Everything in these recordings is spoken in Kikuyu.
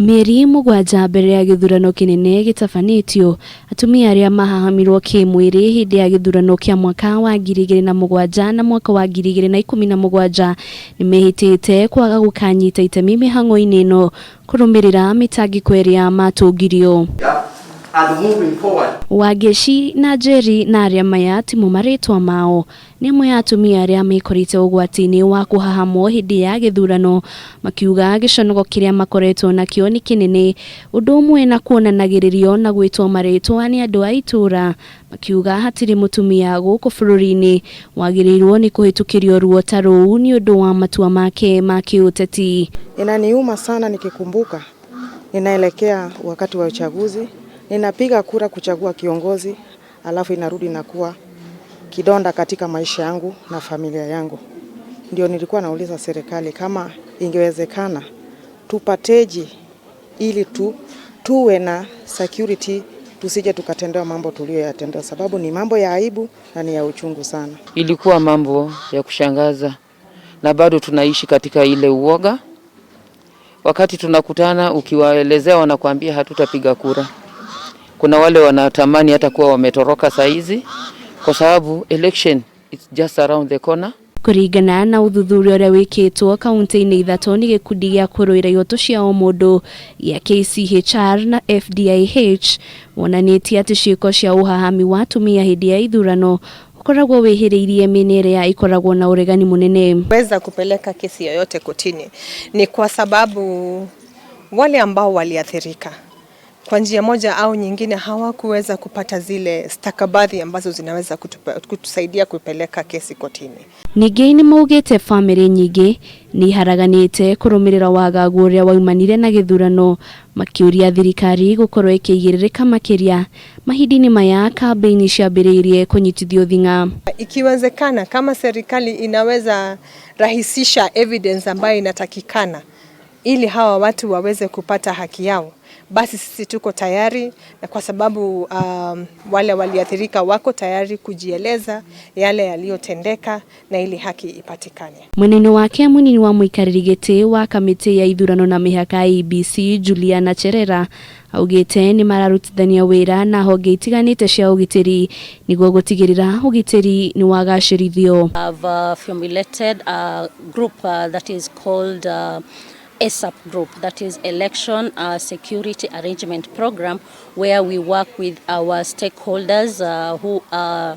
Mĩeri 7 mbere ya gĩthurano kĩnene gĩtabanĩtio, atumia arĩa mahahamirwo kĩmwĩrĩ hĩndĩ ya gĩthurano kĩa mwaka wa 2007 na mwaka wa 2017 nĩmehĩtĩte kwaga gũkanyita itemi mĩhang'o-inĩ ĩno kũrũmĩrĩra mĩtangĩko ĩrĩa matũngirio. Wangeci na Njeri na arĩa maya timo marĩtwa mao nĩ amwe a atumia arĩa mekorete ũgwati-inĩ wa kũhahamwo hĩndĩ ya gĩthurano, makiuga gĩconoko kĩrĩa makoretwo nakĩo nĩ kĩnene, ũndũ ũmwe na kuonanagĩrĩrio na gwĩtwo marĩtwa nĩ andũ a itũra, makiuga hatirĩ mũtumia gũkũ bũrũri-inĩ wagĩrĩirwo nĩ kũhĩtũkĩrio ruo ta rũu nĩ ũndũ wa matua make ma kĩũteti. Inaniuma sana nikikumbuka ninaelekea wakati wa uchaguzi, ninapiga kura kuchagua kiongozi, alafu inarudi na kuwa kidonda katika maisha yangu na familia yangu. Ndio nilikuwa nauliza serikali kama ingewezekana tupateji ili tuwe na security, tusije tukatendewa mambo tuliyoyatendewa, sababu ni mambo ya aibu na ni ya uchungu sana. Ilikuwa mambo ya kushangaza na bado tunaishi katika ile uoga. Wakati tunakutana, ukiwaelezea wanakuambia hatutapiga kura. Kuna wale wanatamani hata kuwa wametoroka saizi kwa sababu election it's just around the corner. Kũringana na ũthuthuria ũrĩa wĩkĩtwo kaunti-inĩ ithatũ nĩ gĩkundi gĩa kũrũĩra ihoto cia ũmũndũ gĩa KCHR na FDIH, wonanĩtie atĩ ciĩko cia ũhahami wa atumia hĩndĩ ya ithurano ũkoragwo wĩhĩrĩirie mĩena ĩrĩa ĩkoragwo na ũregani mũnene. Weza kupeleka kesi yoyote kotini ni kwa sababu wale ambao waliathirika kwa njia moja au nyingine hawakuweza kupata zile stakabadhi ambazo zinaweza kutusaidia kupeleka kesi kotini. Ningĩ nĩ maugĩte bamĩrĩ nyingĩ nĩ iharaganĩte kũrũmĩrĩra wagagu ũrĩa waumanire na gĩthurano, makĩũria thirikari gũkorwo ĩkĩigĩrĩrĩka makĩria mahinda-inĩ maya kambĩini ciambĩrĩirie kũnyitithio thing'a. Ikiwezekana, kama serikali inaweza rahisisha evidence ambayo inatakikana ili hawa watu waweze kupata haki yao, basi sisi tuko tayari, na kwa sababu wale waliathirika wako tayari kujieleza yale yaliyotendeka na ili haki ipatikane. Mwena-inĩ wake, mũnini wa mũikarĩri gĩtĩ wa kamĩtĩ ya ithurano na mĩhaka IEBC, Juliana Cherera, augĩte nĩ mararutithania wĩra na honge itiganĩte cia ũgitĩri nĩguo gũtigĩrĩra ũgitĩri nĩ wagacĩrithio. I've formulated a group that is called ASAP group, that is Election Security Arrangement Program, where we work with our stakeholders who are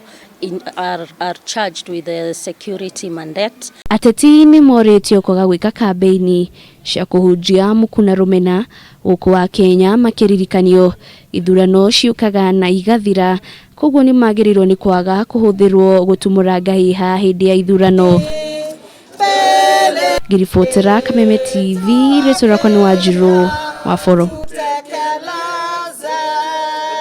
charged with the security mandate. Ateti nĩ morĩtio kwaga gwĩka kambĩini cia kũhunjia muku na rũmena gũkũ wa Kenya makĩririkanio ithurano ciũkaga na igathira, koguo nĩ magĩrĩirwo nĩ kwaga kũhũthĩrwo gũtumũra ngahĩha hĩndĩ ya ithurano. Ngĩribotera Kameme TV, rĩtwa rĩakwa nĩ Wanjirũ wa Boro.